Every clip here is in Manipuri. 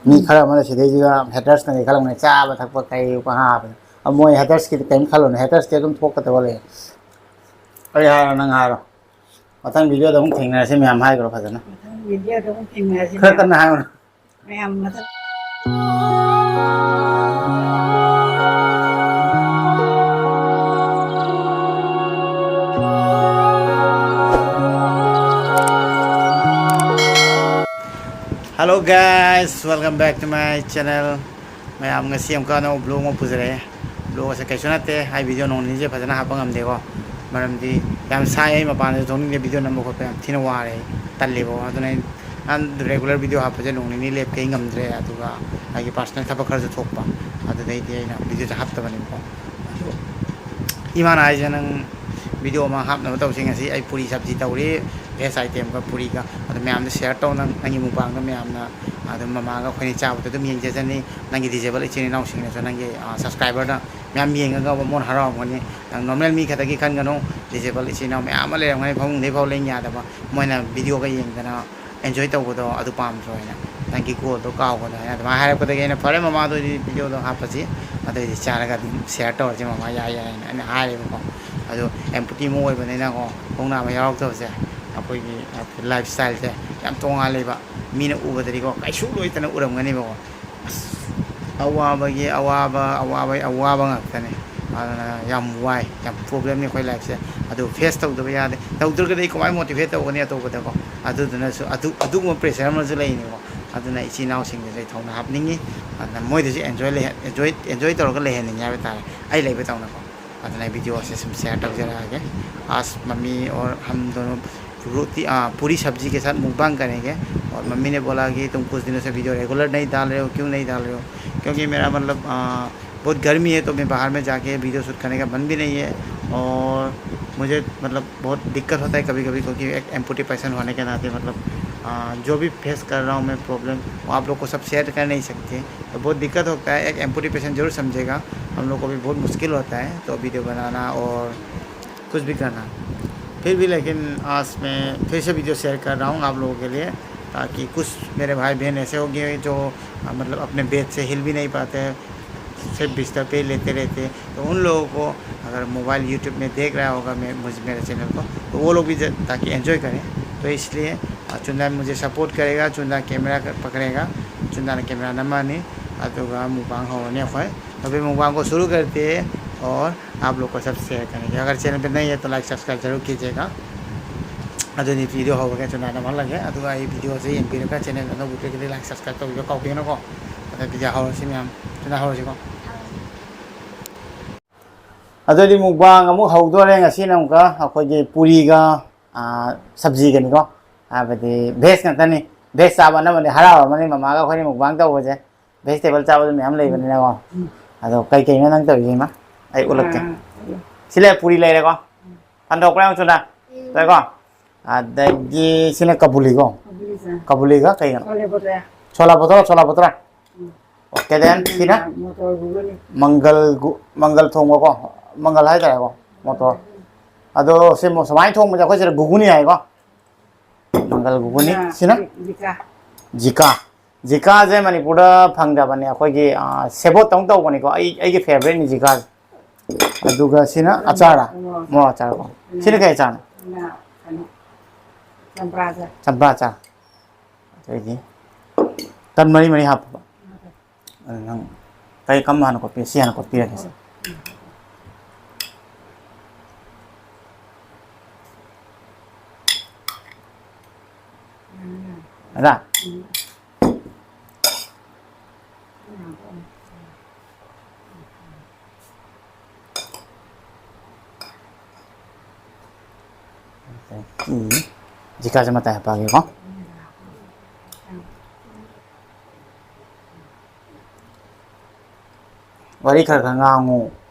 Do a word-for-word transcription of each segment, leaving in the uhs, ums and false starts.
ꯃꯤ ꯈꯔ ꯑꯃꯅ ꯁꯤꯗꯩꯁꯤꯗ ꯍꯦꯇꯔꯁꯅ ꯀꯩ ꯈꯜꯂꯝꯒꯅꯤ, ꯆꯥꯕ ꯊꯛꯄ ꯀꯩ ꯄꯪꯍꯥ ꯍꯥꯞꯄꯗ꯫ ꯑ, ꯃꯣꯏ ꯍꯦꯇꯔꯁꯀꯤꯗꯤ ꯀꯔꯤꯝ ꯈꯜꯂꯨꯅꯨ, ꯍꯦꯇꯔꯁꯇꯤ ꯑꯗꯨꯝ ꯊꯣꯛꯀꯗꯕ ꯂꯩ꯫ ꯑꯩ ꯍꯥꯏꯔꯣ, ꯅꯪ ꯍꯥꯏꯔꯣ? ꯃꯊꯪ ꯚꯤꯗꯤꯑꯣꯗ ꯑꯃꯨꯛ ꯊꯦꯡꯅꯔꯁꯤ ꯃꯌꯥꯝ ꯍꯥꯏꯈ꯭ꯔꯣ ꯐꯖꯅ꯫ ꯃꯊꯪ ꯚꯤꯗꯤꯑꯣꯗ ꯑꯃꯨꯛ ꯊꯦꯡꯅꯔꯁꯤ ꯈꯔ ꯃꯌꯥꯝ꯫ ꯀꯟꯅ ꯍꯥꯏꯌꯨꯅ꯫ ꯃꯌꯥꯝ ꯃꯊꯪ Hello guys, welcome back to my channel. ꯃꯌꯥꯝ, ꯉꯁꯤ ꯑꯃꯨꯛꯀ ꯑꯅꯧꯕ vlog ꯑꯃ ꯄꯨꯖꯔꯛꯑꯦ꯫ Vlog ꯑꯁꯦ ꯀꯩꯁꯨ ꯅꯠꯇꯦ, ꯑꯩ ꯚꯤꯗꯤꯑꯣ ꯅꯣꯡ ꯅꯤꯅꯤꯁꯦ ꯐꯖꯅ ꯍꯥꯞꯄ ꯉꯝꯗꯦꯀꯣ, ꯃꯔꯝꯗꯤ ꯌꯥꯝ ꯁꯥꯏ, ꯑꯩ ꯃꯄꯥꯟꯗꯁꯨ ꯊꯣꯛꯅꯤꯡꯗꯦ, ꯚꯤꯗꯤꯑꯣ ꯅꯝꯕ ꯈꯣꯠꯄ ꯌꯥꯝ ꯊꯤꯅ ꯋꯥꯔꯦ, ꯑꯩ ꯇꯜꯂꯦꯕꯀꯣ꯫ ꯑꯗꯨꯅ ꯑꯩ ꯅꯍꯥꯟ regular ꯚꯤꯗꯤꯑꯣ ꯍꯥꯞꯄꯁꯦ ꯅꯣꯡ ꯅꯤꯅꯤ ꯂꯦꯞꯀꯦ, ꯑꯩ ꯉꯝꯗ꯭ꯔꯦ, ꯑꯗꯨꯒ ꯑꯩꯒꯤ personal ꯊꯕꯛ ꯈꯔꯁꯨ ꯊꯣꯛꯄ, ꯑꯗꯨꯗꯩꯗꯤ ꯑꯩꯅ ꯚꯤꯗꯤꯑꯣꯁꯦ ꯍꯥꯞꯇꯕꯅꯦꯕꯀꯣ꯫ ꯑꯗꯣ ꯏꯃꯥꯅ ꯍꯥꯏꯁꯦ, "ꯅꯪ ꯚꯤꯗꯤꯑꯣ ꯑꯃ ꯍꯥꯞꯅꯕ ꯇꯧꯁꯤ, ꯉꯁꯤ ꯑꯩ ꯄꯨꯔꯤ ꯁꯕꯖꯤ ꯇꯧꯔꯤ, veg itemꯒ ꯄꯨꯔꯤꯒ, ꯑꯗꯣ ꯃꯌꯥꯝꯗ share ꯇꯧ, ꯅꯪ, ꯅꯪꯒꯤ ꯃꯨꯛꯕꯥꯡꯗ ꯃꯌꯥꯝꯅ ꯑꯗꯨꯝ ꯃꯃꯥꯒ ꯑꯩꯈꯣꯏꯅ ꯆꯥꯕꯗꯣ ꯑꯗꯨꯝ ꯌꯦꯡꯖꯖꯅꯤ, ꯅꯪꯒꯤ disabled ꯏꯆꯤꯟ ꯏꯅꯥꯎꯁꯤꯡꯅꯁꯨ ꯅꯪꯒꯤ subscriberꯗ ꯃꯌꯥꯝ ꯌꯦꯡꯉꯒ ꯃꯣꯏꯅ ꯍꯔꯥꯎꯔꯝꯒꯅꯤ꯫ ꯅꯪ normal ꯃꯤ ꯈꯛꯇꯒꯤ ꯈꯟꯒꯅꯨ, disabled ꯏꯆꯤꯟ ꯏꯅꯥꯎ ꯃꯌꯥꯝ ꯑꯃ ꯂꯩꯔꯝꯒꯅꯤ, ꯐꯃꯨꯡꯗꯩ ꯐꯥꯎ ꯂꯦꯡ ꯌꯥꯗꯕ, ꯃꯣꯏꯅ ꯚꯤꯗꯤꯑꯣꯒ ꯌꯦꯡꯗꯅ enjoy ꯇꯧꯕꯗꯣ ꯑꯗꯨ ꯄꯥꯝꯗ꯭ꯔꯣ ꯍꯥꯏꯅ, ꯅꯪꯒꯤ goalꯗꯣ ꯀꯥꯎꯒꯅꯨ" ꯍꯥꯏꯅ ꯑꯗꯨꯃꯥꯏꯅ ꯍꯥꯏꯔꯛꯄꯗꯒꯤ ꯑꯩꯅ, "ꯐꯔꯦ ꯃꯃꯥ, ꯑꯗꯨ ꯑꯣꯏꯗꯤ ꯚꯤꯗꯤꯑꯣꯗꯣ ꯍꯥꯞꯄꯁꯤ, ꯑꯗꯨꯑꯣꯏꯗꯤ ꯆꯥꯔꯒ ꯑꯗꯨꯝ share ꯇꯧꯔꯁꯤ ꯃꯃꯥ, ꯌꯥꯏ ꯌꯥꯏ" ꯍꯥꯏꯅ ꯑꯩꯅ ꯍꯥꯏꯔꯦꯕꯀꯣ꯫ ꯑꯗꯣ amputee ꯑꯃ ꯑꯣꯏꯕꯅꯤꯅꯀꯣ, ꯈꯣꯡ ꯅꯥꯕ ꯌꯥꯎꯔꯛꯇꯕꯁꯦ ꯑꯩꯈꯣꯏꯒꯤ lifestyleꯁꯦ ꯌꯥꯝ ꯇꯣꯡꯉꯥꯜꯂꯦꯕ꯫ ꯃꯤꯅ ꯎꯕꯗꯗꯤꯀꯣ ꯀꯩꯁꯨ ꯂꯣꯏꯇꯅ ꯎꯔꯝꯒꯅꯦꯕꯀꯣ꯫ ꯑꯁ, ꯑꯋꯥꯕꯒꯤ ꯑꯋꯥꯕ, ꯑꯋꯥꯕꯒꯤ ꯑꯋꯥꯕ ꯉꯥꯛꯇꯅꯦ꯫ ꯑꯗꯨꯅ ꯌꯥꯝ ꯋꯥꯏ, ꯌꯥꯝ problemꯅꯤ ꯑꯩꯈꯣꯏ lifeꯁꯦ꯫ ꯑꯗꯨ face ꯇꯧꯗꯕ ꯌꯥꯗꯦ꯫ ꯇꯧꯗ꯭ꯔꯒꯗꯤ ꯑꯩ ꯀꯃꯥꯏꯅ motivate ꯇꯧꯒꯅꯤ ꯑꯇꯣꯞꯄꯗꯀꯣ? ꯑꯗꯨꯗꯨꯅꯁꯨ ꯑꯗꯨ, ꯑꯗꯨꯒꯨꯝꯕ pressure ꯑꯃꯁꯨ ꯂꯩꯅꯤꯀꯣ꯫ ꯑꯗꯨꯅ ꯏꯆꯤꯟ ꯏꯅꯥꯎꯁꯤꯡꯗꯁꯨ ꯑꯩ ꯊꯧꯅꯥ ꯍꯥꯞꯅꯤꯡꯉꯤ꯫ ꯑꯗꯨꯅ ꯃꯣꯏꯗꯁꯨ enjoy ꯂꯩꯍꯟ-, enjoy, enjoy ꯇꯧꯔꯒ ꯂꯩꯍꯟꯅꯤꯡꯉꯤ ꯍꯥꯏꯕ ꯇꯥꯔꯦ, ꯑꯩ ꯂꯩꯕ ꯇꯧꯅꯀꯣ꯫ ꯑꯗꯨꯅ ꯑꯩ ꯚꯤꯗꯤꯑꯣꯁꯦ ꯁꯨꯝ share ꯇꯧꯖꯔꯛꯑꯒꯦ꯫ आज मम्मी और हम दोनों रोटी, आ, पूरी सब्जी के साथ मुकबांग करेंगे। और मम्मी ने बोला कि तुम कुछ दिनों से वीडियो रेगुलर नहीं डाल रहे हो, क्यों नहीं डाल रहे हो? क्योंकि मेरा मतलब, आ, बहुत गर्मी है, तो मैं बाहर में जाके वीडियो शूट करने का मन भी नहीं है। और मुझे मतलब बहुत दिक्कत होता है कभी कभी, क्योंकि एक एम्पूटी पेशेंट होने के नाते मतलब, आ, जो भी फेस कर रहा हूँ मैं प्रॉब्लम, वो आप लोग को सब शेयर कर नहीं सकते। तो बहुत दिक्कत होता है, एक एम्पूटी पेशेंट जरूर समझेगा। हम लोग को भी बहुत मुश्किल होता है तो वीडियो बनाना और कुछ भी करना। फिर भी लेकिन आज मैं फिर से वीडियो शेयर कर रहा हूँ आप लोगों के लिए। बाकी कुछ मेरे भाई बहन ऐसे हो गए हैं जो, आ, मतलब अपने बेड से हिल भी नहीं पाते हैं, सिर्फ बिस्तर पे ही लेटे रहते हैं। तो उन लोगों को अगर मोबाइल YouTube में देख रहा होगा मैं, मुझे, मेरे चैनल को, तो वो लोग भी ज-, ताकि एंजॉय करें। तो इसलिए, आ, चुंदा मुझे सपोर्ट करेगा, चुंदा कैमरा कर, पकड़ेगा, चुंदा ने कैमरा नमानी, अदुगा मुबांग हो ने खोए। तो अभी मुबांग को शुरू करते हैं और आप लोग को सब शेयर करेंगे। अगर चैनल पे नहीं है तो लाइक सब्सक्राइब जरूर कीजिएगा। ꯑꯗꯨꯗꯤ ꯚꯤꯗꯤꯑꯣ ꯍꯧꯔꯒꯦ, ꯆꯨꯟꯗꯥꯅ ꯃꯥꯜꯂꯒꯦ꯫ ꯑꯗꯨꯒ ꯑꯩ ꯚꯤꯗꯤꯑꯣꯁꯦ ꯌꯦꯡꯕꯤꯔꯒ ꯆꯦꯅꯦꯜ ꯑꯅꯧꯕ ꯄꯤꯔꯒꯗꯤ ꯂꯥꯏꯛ ꯁꯕꯁꯀ꯭ꯔꯥꯏꯕ ꯇꯧꯕꯤꯕ ꯀꯥꯎꯕꯤꯒꯅꯨꯀꯣ꯫ ꯑꯗ ꯚꯤꯗꯤꯑꯣ ꯍꯧꯔꯁꯤ ꯃꯌꯥꯝ꯫ ꯆꯨꯟꯗꯥ ꯍꯧꯔꯁꯤꯀꯣ꯫ ꯑꯗꯨꯗꯤ ꯃꯨꯛꯕꯥꯡ ꯑꯃꯨꯛ ꯍꯧꯗꯣꯔꯦ ꯉꯁꯤꯅ ꯑꯃꯨꯛꯀ꯫ ꯑꯩꯈꯣꯏꯒꯤ ꯄꯨꯔꯤꯒ, ꯑꯥ, ꯁꯕꯖꯤꯒꯅꯤꯀꯣ꯫ ꯍꯥꯏꯕꯗꯤ ꯚꯦꯖ ꯉꯥꯛꯇꯅꯤ꯫ ꯚꯦꯖ ꯆꯥꯕ ꯑꯅꯝꯕꯅꯤ ꯍꯔꯥꯎꯔꯝꯃꯅꯤ ꯃꯃꯥꯒ ꯑꯩꯈꯣꯏꯅꯤ ꯃꯨꯛꯕꯥꯡ ꯇꯧꯕꯁꯦ꯫ ꯚꯦꯖꯤꯇꯦꯕꯜ ꯆꯥꯕꯗ ꯃꯌꯥꯝ ꯂꯩꯕꯅꯤꯅꯀꯣ꯫ ꯎꯝ꯫ ꯑꯗꯣ ꯀꯩ ꯀꯩꯅꯣ ꯅꯪ ꯇꯧꯔꯤꯁꯦ, ꯏꯃꯥ? ꯑꯩ ꯎꯠꯂꯛꯀꯦ꯫ ꯑꯥ, ꯎꯠꯂꯣ꯫ ꯁꯤ ꯂꯩꯔꯦ, ꯄꯨꯔꯤ ꯂꯩꯔꯦꯀꯣ꯫ ꯎꯝ꯫ ꯍꯟꯗꯣꯛꯄ꯭ꯔꯥ ꯌꯦꯡꯉꯨ, ꯆꯨꯟꯗꯥ꯫ ꯎꯝ꯫ ꯇꯧꯔꯦꯀꯣ꯫ ꯑꯗꯒꯤ ꯁꯤꯅ ꯀꯕꯨꯂꯤꯀꯣ꯫ ꯀꯕꯨꯂꯤ ꯆꯥ꯫ ꯀꯕꯨꯂꯤꯒ ꯀꯩꯒꯅꯣ? ꯁꯣꯂꯥ ꯕꯣꯇꯣꯔ꯫ ꯁꯣꯂꯥ ꯕꯣꯇꯣꯔ, ꯁꯣꯂꯥ ꯕꯣꯇꯣꯔ꯫ ꯎꯝ꯫ ꯑꯣꯀꯦ, then ꯁꯤꯅ ꯃꯣꯇꯣꯔ ꯘꯨꯒꯅꯤ꯫ ꯃꯪꯒꯜ ꯘꯨ-, ꯃꯪꯒꯜ ꯊꯣꯡꯕꯀꯣ꯫ ꯃꯪꯒꯜ ꯍꯥꯏꯇꯥꯔꯦꯀꯣ꯫ ꯃꯣꯇꯣꯔ꯫ ꯑꯗꯣ ꯁꯤ ꯃꯣ-, ꯁꯨꯃꯥꯏꯅ ꯊꯣꯡꯕꯁꯦ ꯑꯩꯈꯣꯏ ꯁꯤꯗ ꯘꯨꯒꯅꯤ ꯍꯥꯏꯀꯣ꯫ ꯃꯪꯒꯜ ꯘꯨꯒꯅꯤ꯫ ꯑꯥ, ꯁꯤꯅ? G-, Zika. ꯖꯤꯀꯥ꯫ ꯖꯤꯀꯥꯁꯦ ꯃꯅꯤꯄꯨꯔꯗ ꯐꯪꯗꯕꯅꯦ꯫ ꯑꯩꯈꯣꯏꯒꯤ, ꯑꯥ, ꯁꯦꯕꯣꯠꯇꯧꯅ ꯇꯧꯕꯅꯤꯀꯣ꯫ ꯑꯩ, ꯑꯩꯒꯤ ꯐꯦꯕꯔꯦꯠꯅꯤ ꯖꯤꯀꯥꯁꯦ꯫ ꯑꯗꯨꯒ ꯁꯤꯅ ꯑꯆꯥꯔ, ꯃꯣꯔꯣꯛ ꯑꯆꯥꯔ꯫ ꯃꯣꯔꯣꯛ ꯑꯆꯥꯔꯀꯣ꯫ ꯁꯤꯅ ꯀꯩ ꯑꯆꯥꯔꯅꯣ? ꯁꯤꯅ ꯀꯩꯅꯣ? ꯆꯝꯄ꯭ꯔꯥ ꯑꯆꯥꯔ꯫ ꯆꯝꯄ꯭ꯔꯥ ꯑꯆꯥꯔ꯫ ꯑꯗꯩꯗꯤ ꯇꯟ ꯃꯔꯤ ꯃꯔꯤ ꯍꯥꯞꯄꯕ꯫ ꯑꯗꯨ ꯅꯪ ꯀꯩ ꯀꯔꯝꯕ ꯍꯥꯟꯅ ꯀꯣꯠꯄꯤ? ꯁꯤ ꯍꯥꯟꯅ ꯀꯣꯠꯄꯤꯔꯒꯦ꯫ ꯑꯗ? ꯑꯗꯒꯤ ꯖꯤꯀꯥꯁꯦ ꯃꯇꯥꯏ ꯍꯥꯞꯄꯛꯑꯒꯦꯀꯣ꯫ ꯋꯥꯔꯤ ꯈꯔ ꯈꯔ ꯉꯥꯡꯉꯨ,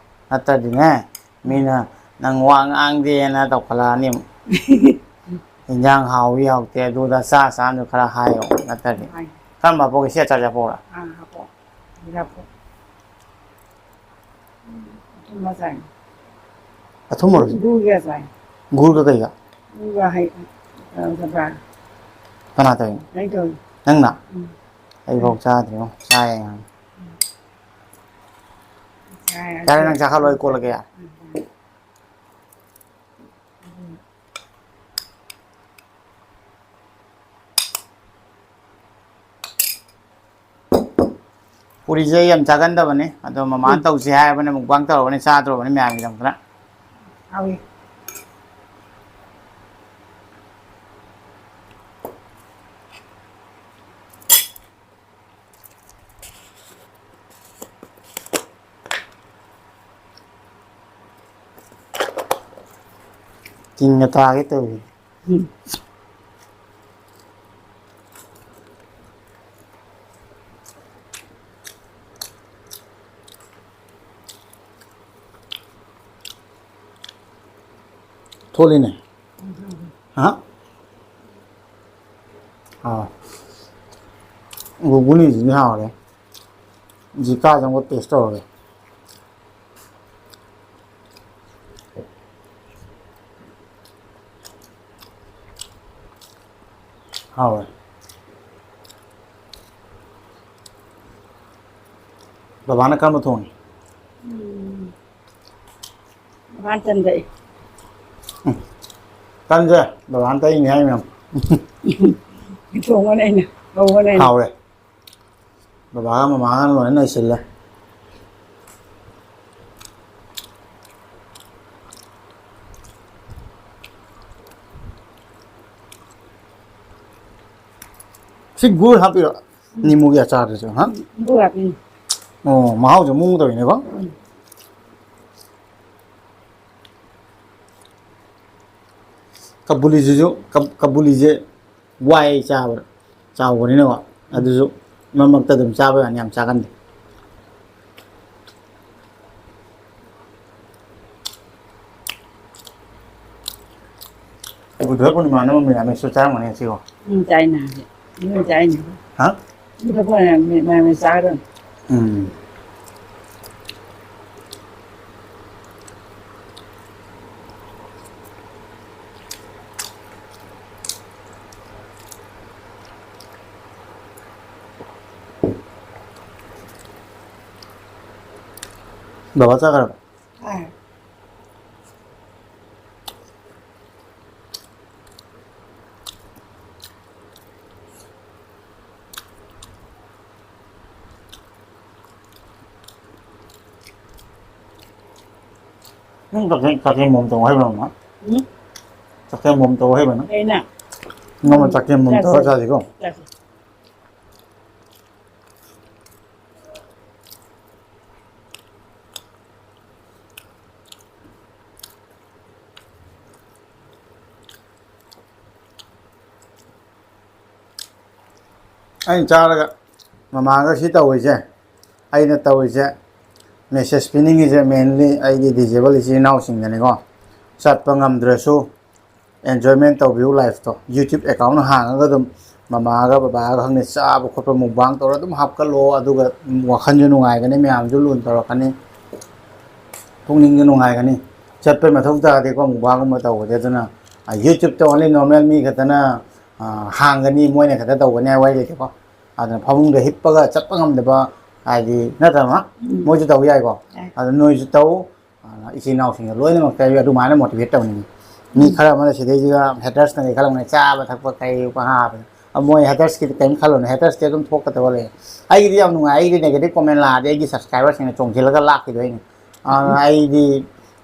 ꯅꯠꯇ꯭ꯔꯗꯤꯅꯦ, ꯃꯤꯅ ꯅꯪ ꯋꯥ ꯉꯥꯡꯗꯦꯅ ꯇꯧꯈꯠꯂꯛꯑꯅꯤ ꯑꯃꯨꯛ꯫ ꯏꯟꯖꯥꯡ ꯍꯥꯎꯏ ꯍꯥꯎꯇꯦ ꯑꯗꯨꯗ ꯆꯥ ꯆꯥꯅ ꯈꯔ ꯍꯥꯏꯌꯣ, ꯅꯠꯇ꯭ꯔꯗꯤ꯫ ꯍꯥꯏ꯫ ꯀꯔꯝꯕ ꯍꯥꯞꯄꯛꯎꯒꯦ? ꯁꯤ ꯑꯆꯥꯔꯁꯦ ꯍꯥꯞꯄꯛꯎꯔꯥ? ꯑꯥ, ꯍꯥꯞꯄꯛꯑꯣ꯫ ꯁꯤꯗ ꯍꯥꯞꯄꯛꯑꯣ꯫ ꯑꯊꯨꯝꯕ ꯆꯥꯏ꯫ ꯑꯊꯨꯝꯕꯔꯣ? ꯒꯨꯔꯒ ꯆꯥꯏ꯫ ꯒꯨꯔꯒ ꯀꯩꯒ? ꯒꯨꯔꯒ ꯍꯩ, ꯑ, ꯆꯝꯄ꯭ꯔꯥ꯫ ꯀꯅꯥ ꯇꯧꯔꯤꯅꯣ? ꯑꯩ ꯇꯧꯔꯤ꯫ ꯅꯪꯅ? ꯎꯝ꯫ ꯑꯩꯐꯥꯎ ꯆꯥꯗ꯭ꯔꯤꯉꯣ꯫ ꯆꯥꯏ ꯉꯥꯏꯍꯥꯛ꯫ ꯎꯝ꯫ ꯌꯥꯔꯦ, ꯅꯪ ꯆꯥꯈꯠꯂꯣ, ꯑꯩ ꯀꯣꯠꯂꯒꯦ, ꯌꯥꯔꯦ꯫ ꯎꯝ, ꯎꯝ꯫ ꯄꯨꯔꯤꯁꯦ ꯑꯩ ꯌꯥꯝ ꯆꯥꯒꯟꯗꯕꯅꯦ, ꯑꯗꯣ ꯃꯃꯥꯅ ꯎꯝ꯫ ꯇꯧꯁꯤ ꯍꯥꯏꯕꯅꯦ, ꯃꯨꯛꯕꯥꯡ ꯇꯧꯔꯕꯅꯦ, ꯆꯥꯗ꯭ꯔꯣꯕꯅꯦ ꯃꯌꯥꯝꯒꯤꯗꯃꯛꯇ꯫ ꯍꯥꯎꯏ꯫ ꯇꯤꯟꯒ ꯇꯥꯒꯦ ꯇꯧꯏ꯫ ꯎꯝ꯫ ꯊꯣꯛꯂꯤꯅꯦ꯫ ꯍꯥ? ꯑꯥ꯫ ꯒꯨꯒꯨꯅꯤꯁꯤꯗꯤ ꯍꯥꯎꯔꯦ꯫ ꯖꯤꯀꯥꯁꯦ ꯑꯃꯨꯛ taste ꯇꯧꯔꯒꯦ꯫ ꯍꯥꯎꯋꯦ꯫ ꯕꯕꯥꯅ ꯀꯔꯝꯕ ꯊꯣꯡꯉꯤ? ꯎꯝ꯫ ꯕꯕꯥꯅ ꯇꯟ ꯇꯛꯏ꯫ ꯎꯝ꯫ ꯇꯟꯁꯦ ꯕꯕꯥꯅ ꯇꯛꯏꯅꯦ ꯍꯥꯏ ꯃꯌꯥꯝ꯫ ꯊꯣꯡꯕꯅ ꯑꯩꯅ, ꯍꯧꯕꯅ ꯑꯩꯅ꯫ ꯍꯥꯎꯔꯦ꯫ ꯕꯕꯥꯒ ꯃꯃꯥꯒ ꯂꯣꯏꯅ ꯅꯩꯁꯤꯜꯂꯦ꯫ ꯁꯤ ꯒꯨꯔ ꯍꯥꯞꯄꯤꯔꯣ? ꯎꯝ꯫ ꯅꯤꯃꯨꯒꯤ ꯑꯆꯥꯔꯗꯨꯁꯨ, ꯍꯥ? ꯎꯝ, ꯒꯨꯔ ꯍꯥꯞꯄꯤꯅꯤ꯫ ꯑꯣ, ꯃꯍꯥꯎꯁꯨ ꯃꯑꯣꯡ ꯇꯧꯋꯤꯅꯦꯀꯣ? ꯎꯝ꯫ ꯀꯕꯨꯂꯤꯁꯤꯁꯨ, ꯀꯕ-, ꯀꯕꯨꯂꯤꯁꯦ ꯋꯥꯏ ꯆꯥꯕꯗ, ꯆꯥꯎꯕꯅꯤꯅꯀꯣ꯫ ꯎꯝ꯫ ꯑꯗꯨꯁꯨ ꯃꯔꯛ ꯃꯔꯛꯇ ꯑꯗꯨꯝ ꯆꯥꯕ ꯋꯥꯅꯤ, ꯌꯥꯝ ꯆꯥꯒꯟꯗꯦ꯫ ꯕꯨꯙ ꯄꯨꯔꯅꯤꯃꯥ ꯅꯪ ꯃꯤꯔꯥꯃꯦꯁꯁꯨ ꯆꯥꯔꯝꯒꯅꯤ ꯉꯁꯤꯀꯣ? ꯎꯝ, ꯆꯥꯏꯅ ꯍꯧꯖꯤꯛ꯫ ꯎꯝ, ꯆꯥꯏꯅ꯫ ꯍꯥ? ꯕꯨꯙ ꯄꯨꯔꯅꯤꯃꯥ ꯃꯤꯔꯥꯃꯦꯁ ꯆꯥꯒꯗꯕꯅꯤ꯫ ꯎꯝ꯫ ꯕꯕꯥ ꯆꯠꯈ꯭ꯔꯕ? ꯅꯪ ꯆꯥꯛꯈꯦꯝ, ꯆꯥꯛꯈꯦꯝ ꯄꯣꯝ ꯇꯧ ꯍꯩꯕ꯭ꯔꯣ, ꯃꯃꯥ? ꯎꯝ? ꯆꯥꯛꯈꯦꯝ ꯄꯣꯝ ꯇꯧ ꯍꯩꯕ꯭ꯔꯣ ꯅꯪ? ꯑꯩꯅ? ꯅꯣꯡꯃ ꯆꯥꯛꯈꯦꯝ ꯄꯣꯝ ꯇꯧꯔ ꯆꯥꯁꯦ꯫ ꯆꯥꯁꯤꯀꯣ? ꯆꯥꯁꯦ꯫ ꯑꯩꯅ ꯆꯥꯔꯒ ꯃꯃꯥꯒ ꯁꯤ ꯇꯧꯔꯤꯁꯦ, ꯑꯩꯅ ꯇꯧꯔꯤꯁꯦ, message ꯄꯤꯅꯤꯡꯉꯤꯁꯦ mainly ꯑꯩꯒꯤ disabled ꯏꯆꯤꯜ ꯏꯅꯥꯎꯁꯤꯡꯗꯅꯤꯀꯣ꯫ ꯆꯠꯄ ꯉꯝꯗ꯭ꯔꯁꯨ enjoyment ꯇꯧꯕꯤꯌꯨ lifeꯇꯣ꯫ YouTube account ꯍꯥꯡꯉꯒ ꯑꯗꯨꯝ ꯃꯃꯥꯒ ꯕꯕꯥꯒ ꯈꯪꯗꯦ ꯆꯥꯕ ꯈꯣꯠꯄ mukbang ꯇꯧꯔ ꯑꯗꯨꯝ ꯍꯥꯞꯀꯠꯂꯣ, ꯑꯗꯨꯒ ꯋꯥꯈꯜꯁꯨ ꯅꯨꯡꯉꯥꯏꯒꯅꯤ, ꯃꯌꯥꯝꯁꯨ ꯂꯨꯅ ꯇꯧꯔꯛꯀꯅꯤ, ꯄꯨꯛꯅꯤꯡꯁꯨ ꯅꯨꯡꯉꯥꯏꯒꯅꯤ꯫ ꯆꯠꯄꯩ ꯃꯊꯧ ꯇꯥꯗꯦꯀꯣ mukbangꯒꯨꯝꯕ ꯇꯧꯕꯗꯤ꯫ ꯑꯗꯨꯅ YouTubeꯇ only normal ꯃꯤ ꯈꯛꯇꯅ, ꯑ, ꯍꯥꯡꯒꯅꯤ, ꯃꯣꯏꯅ ꯈꯛꯇ ꯇꯧꯒꯅꯤ ꯍꯥꯏꯕ ꯋꯥꯔꯤ ꯂꯩꯇꯦꯀꯣ꯫ ꯑꯗꯨꯅ ꯐꯃꯨꯡꯗ ꯍꯤꯞꯄꯒ ꯆꯠꯄ ꯉꯝꯗꯕ, ꯍꯥꯏꯗꯤ, ꯅꯠꯇ꯭ꯔꯃ? ꯎꯝ꯫ ꯃꯣꯏꯁꯨ ꯇꯧ ꯌꯥꯏꯀꯣ꯫ ꯌꯥꯏ꯫ ꯑꯗꯨ ꯅꯣꯏꯁꯨ ꯇꯧ꯫ ꯑ, ꯏꯆꯤꯜ ꯏꯅꯥꯎꯁꯤꯡꯗ ꯂꯣꯏꯅꯃꯛꯇ ꯑꯩ ꯑꯗꯨꯃꯥꯏꯅ motivate ꯇꯧꯅꯤꯡꯉꯤ꯫ ꯃꯤ ꯎꯝ꯫ ꯈꯔ ꯑꯃꯅ ꯁꯤꯗꯩꯁꯤꯗ hatersꯅ ꯀꯩ ꯈꯜꯂꯝꯒꯅꯤ, ꯆꯥꯕ ꯊꯛꯄ ꯀꯩ ꯄꯪꯍꯥ ꯍꯥꯞꯄ꯫ ꯑ, ꯃꯣꯏ hatersꯀꯤꯗꯤ ꯀꯔꯤꯝ ꯈꯜꯂꯨꯅꯨ, hatersꯇꯤ ꯑꯗꯨꯝ ꯊꯣꯛꯀꯗꯕ ꯂꯩ꯫ ꯑꯩꯒꯤꯗꯤ ꯌꯥꯝ ꯅꯨꯡꯉꯥꯏ, ꯑꯩꯒꯤꯗꯤ negative comment ꯂꯥꯛꯑꯗꯤ ꯑꯩꯒꯤ subscriberꯁꯤꯡꯅ ꯆꯣꯡꯁꯤꯜꯂꯒ ꯂꯥꯛꯈꯤꯗꯣꯏꯅꯤ꯫ ꯑ, ꯎꯝ꯫ ꯑꯩꯗꯤ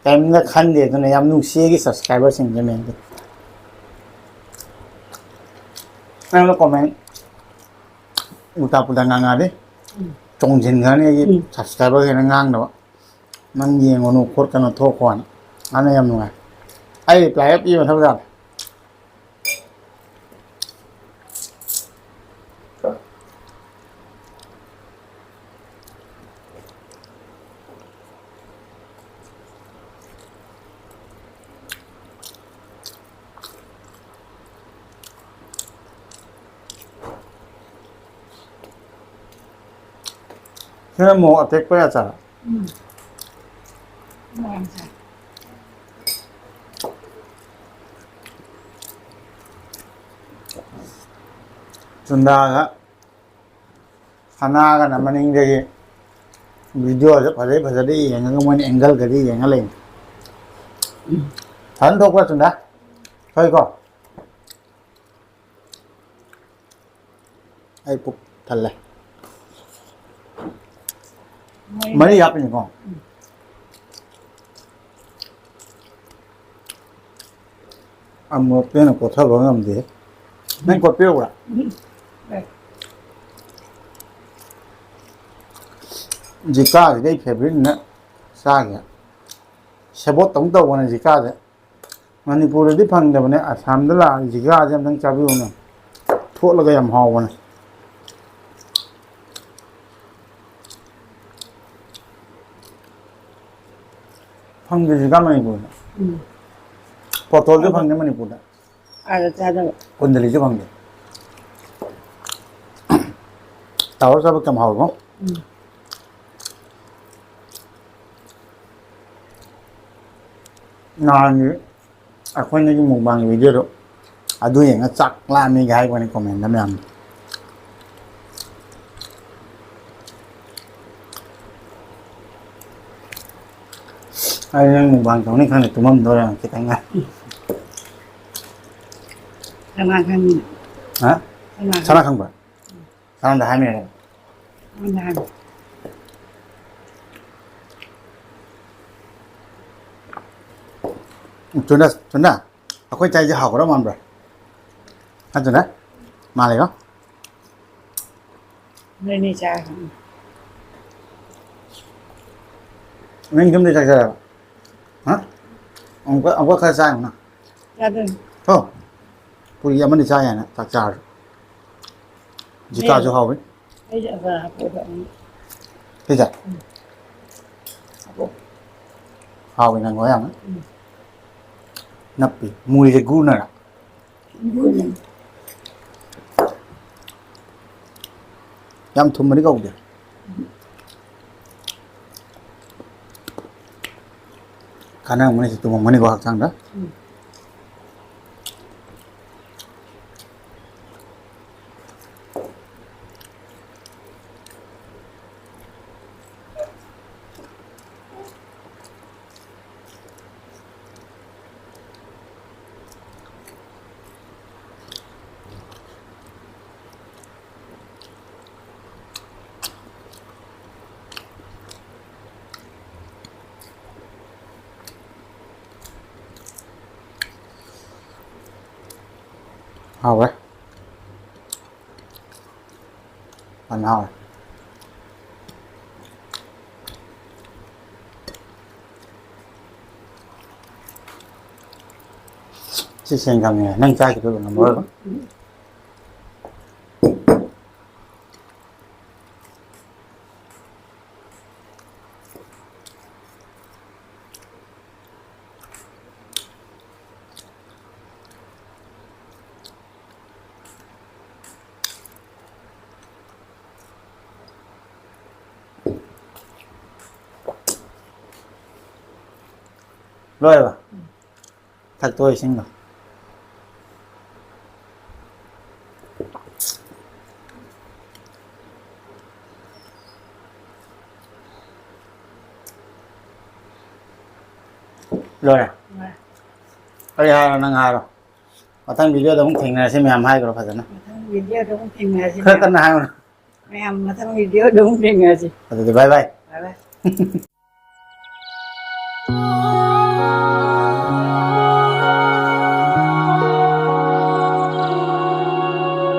ꯀꯔꯤꯝꯇ ꯈꯟꯗꯦ, ꯑꯗꯨꯅ ꯌꯥꯝ ꯅꯨꯡꯁꯤ ꯑꯩꯒꯤ subscriberꯁꯤꯡꯁꯦ ꯃꯦꯟꯗꯤ꯫ ꯅꯪꯅ comment ꯎꯜꯇꯥ ꯄꯨꯜꯇꯥ ꯉꯥꯡꯉꯛꯑꯗꯤ ꯎꯝ꯫ ꯆꯣꯡꯁꯤꯟꯈ꯭ꯔꯅꯤ ꯑꯩꯒꯤ ꯎꯝ꯫ Subscriber ꯍꯦꯟꯅ ꯉꯥꯡꯅꯕ꯫ ꯅꯪ ꯌꯦꯡꯉꯨꯅꯨ ꯈꯣꯠꯀꯅꯨ ꯊꯣꯛꯈꯣꯅ꯫ ꯑꯗꯨꯅ ꯌꯥꯝ ꯅꯨꯡꯉꯥꯏ꯫ ꯑꯩ reply ꯍꯦꯛ ꯄꯤꯕ ꯃꯊꯧ ꯇꯥꯗꯦ꯫ ꯁꯤꯅ ꯃꯣꯔꯣꯛ ꯑꯇꯦꯛꯄ ꯑꯆꯥꯔ꯫ ꯎꯝ꯫ ꯃꯣꯔꯣꯛ ꯑꯆꯥꯔ꯫ ꯆꯨꯟꯗꯥꯒ ꯁꯅꯥꯒꯅ ꯃꯅꯤꯡꯗꯒꯤ ꯚꯤꯗꯤꯑꯣꯁꯦ ꯐꯖꯩ ꯐꯖꯗꯦ ꯌꯦꯡꯉꯒ ꯃꯣꯏꯅ ꯑꯦꯡꯒꯜꯒꯗꯤ ꯌꯦꯡꯉ ꯂꯩꯅꯤ꯫ ꯐꯖꯅ ꯊꯣꯛꯄ꯭ꯔꯥ ꯆꯨꯟꯗꯥ? ꯊꯣꯛꯏꯀꯣ? ꯑꯩ ꯄꯨꯛ ꯊꯜꯂꯦ꯫ ꯃꯔꯤ ꯍꯥꯞꯄꯤꯅꯤꯀꯣ? ꯑꯃꯨꯔꯛꯇ ꯍꯦꯟꯅ ꯀꯣꯠꯊꯕ ꯉꯝꯗꯦ꯫ ꯅꯪ ꯀꯣꯠꯄꯤꯔꯛꯎꯔꯥ? ꯖꯤꯀꯥꯁꯤꯗꯤ ꯑꯩ ꯐꯦꯕꯔꯤꯠꯅ ꯆꯥꯒꯦ꯫ ꯁꯦꯕꯣꯠꯇꯧꯅ ꯇꯧꯕꯅꯦ ꯖꯤꯀꯥꯁꯦ꯫ ꯃꯅꯤꯄꯨꯔꯗꯗꯤ ꯐꯪꯗꯕꯅꯦ꯫ ꯑꯁꯥꯝꯗ ꯂꯥꯛꯑꯒ ꯖꯤꯀꯥꯁꯦ ꯑꯝꯇꯪ ꯆꯥꯕꯤꯌꯨꯅꯦ꯫ ꯊꯣꯠꯂꯒ ꯌꯥꯝ ꯍꯥꯎꯕꯅꯦ꯫ ꯐꯪꯗꯦ ꯖꯤꯀꯥ ꯃꯅꯤꯄꯨꯔꯗ꯫ ꯎꯝ꯫ ꯄꯣꯇꯣꯜꯁꯨ ꯐꯪꯗꯦ ꯃꯅꯤꯄꯨꯔꯗ꯫ ꯑꯥꯗ ꯆꯥꯗꯕ꯫ ꯀꯨꯟꯗꯂꯤꯁꯨ ꯐꯪꯗꯦ꯫ ꯇꯥꯎꯔ ꯆꯥꯕ ꯀꯌꯥꯝ ꯍꯥꯎꯔꯕ? ꯎꯝ꯫ ꯅꯍꯥꯟꯒꯤ ꯑꯩꯈꯣꯏꯅꯒꯤ ꯃꯨꯛꯕꯥꯡꯒꯤ ꯚꯤꯗꯤꯑꯣꯗꯣ ꯑꯗꯨ ꯌꯦꯡꯉ ꯆꯥꯛ ꯂꯥꯝꯃꯤꯒ ꯍꯥꯏꯕꯅꯤ ꯀꯣꯃꯦꯟꯗ ꯃꯌꯥꯝꯅ꯫ ꯑꯩ ꯅꯪ ꯃꯨꯛꯕꯥꯡ ꯇꯧꯅꯤ ꯈꯪꯗꯦ, ꯇꯨꯝꯃꯝꯗꯣꯔꯦ ꯈꯤꯇꯪ ꯉꯥꯏ꯫ ꯀꯅꯥ ꯈꯪꯅꯤ? ꯍꯥ? ꯀꯅꯥ ꯁꯅꯥ ꯈꯪꯕ꯭ꯔꯥ? ꯁꯅꯥꯗ ꯍꯥꯏꯃꯤꯔ? ꯑꯩꯉꯣꯟꯗ ꯍꯥꯏꯕ꯫ ꯆꯨꯟꯗ, ꯆꯨꯟꯗ, ꯑꯩꯈꯣꯏ ꯆꯥꯏꯁꯦ ꯍꯥꯎꯒꯗꯧ ꯃꯥꯟꯕ꯭ꯔꯥ? ꯅꯠꯇ꯭ꯔꯅ? ꯃꯥꯜꯂꯦꯀꯣ? ꯅꯣꯏꯅꯤ ꯆꯥꯔꯣ꯫ ꯅꯪ ꯌꯨꯝꯗ ꯆꯥꯛ ꯆꯥꯔꯕ? ꯍꯥ? ꯑꯃꯨꯛꯀ, ꯑꯃꯨꯛꯀ ꯈꯔ ꯆꯥ ꯌꯦꯡꯉꯨꯅ꯫ ꯆꯥꯗꯣꯏꯅꯤ꯫ ꯀꯣ? ꯄꯨꯔꯤ ꯑꯃꯅꯤ ꯆꯥ ꯌꯥꯅꯤ ꯆꯥꯛ ꯆꯥꯔꯁꯨ꯫ ꯖꯤꯀꯥꯁꯨ ꯍꯥꯎꯋꯤ꯫ ꯑꯩꯁꯦ ꯑꯆꯥꯔ ꯍꯥꯞꯄꯛꯑꯣ꯫ ꯁꯤꯁꯦ? ꯎꯝ꯫ ꯍꯥꯞꯄꯛꯑꯣ꯫ ꯍꯥꯎꯋꯤ ꯅꯪ ꯌꯥꯝꯅ꯫ ꯎꯝ꯫ ꯅꯞꯄꯤ꯫ ꯃꯨꯔꯤꯁꯦ ꯒꯨꯅꯔꯥ? ꯒꯨꯅ꯫ ꯌꯥꯝ ꯊꯨꯝꯕꯗꯤ ꯀꯧꯗꯦ꯫ ꯀꯥꯟꯅꯔꯝꯒꯅꯤ, ꯁꯤ ꯇꯨꯝꯃꯝꯒꯅꯤꯀꯣ ꯍꯛꯆꯥꯡꯗ꯫ ꯎꯝ꯫ ꯍꯥꯎꯋꯦ꯫ ꯐꯖꯅ ꯍꯥꯎꯋꯦ꯫ ꯁꯤ ꯁꯦꯡ ꯈꯪꯉꯦ꯫ ꯅꯪ ꯆꯥꯈꯤꯕꯗꯣ ꯉꯝꯃꯔꯣꯏꯕ꯫ ꯂꯣꯏꯔꯕ? ꯊꯛꯇꯣꯛꯑꯣ ꯏꯁꯤꯡꯗꯣ꯫ ꯂꯣꯏꯔꯦ? ꯂꯣꯏꯔꯦ꯫ ꯑꯩ ꯍꯥꯏꯔꯣ, ꯅꯪ ꯍꯥꯏꯔꯣ? ꯃꯊꯪ ꯚꯤꯗꯤꯑꯣꯗ ꯑꯃꯨꯛ ꯊꯦꯡꯅꯔꯁꯤ ꯃꯌꯥꯝ ꯍꯥꯏꯈ꯭ꯔꯣ ꯐꯖꯅ꯫ ꯃꯊꯪ ꯚꯤꯗꯤꯑꯣꯗ ꯑꯃꯨꯛ ꯊꯦꯡꯅꯔꯁꯤ ꯈꯔ ꯃꯌꯥꯝ꯫ ꯀꯟꯅ ꯍꯥꯏꯌꯨꯅ꯫ ꯃꯌꯥꯝ ꯃꯊꯪ ꯚꯤꯗꯤꯑꯣꯗ ꯑꯃꯨꯛ ꯊꯦꯡꯅꯔꯁꯤ꯫ ꯑꯗꯨꯗꯤ bye bye꯫ Bye bye꯫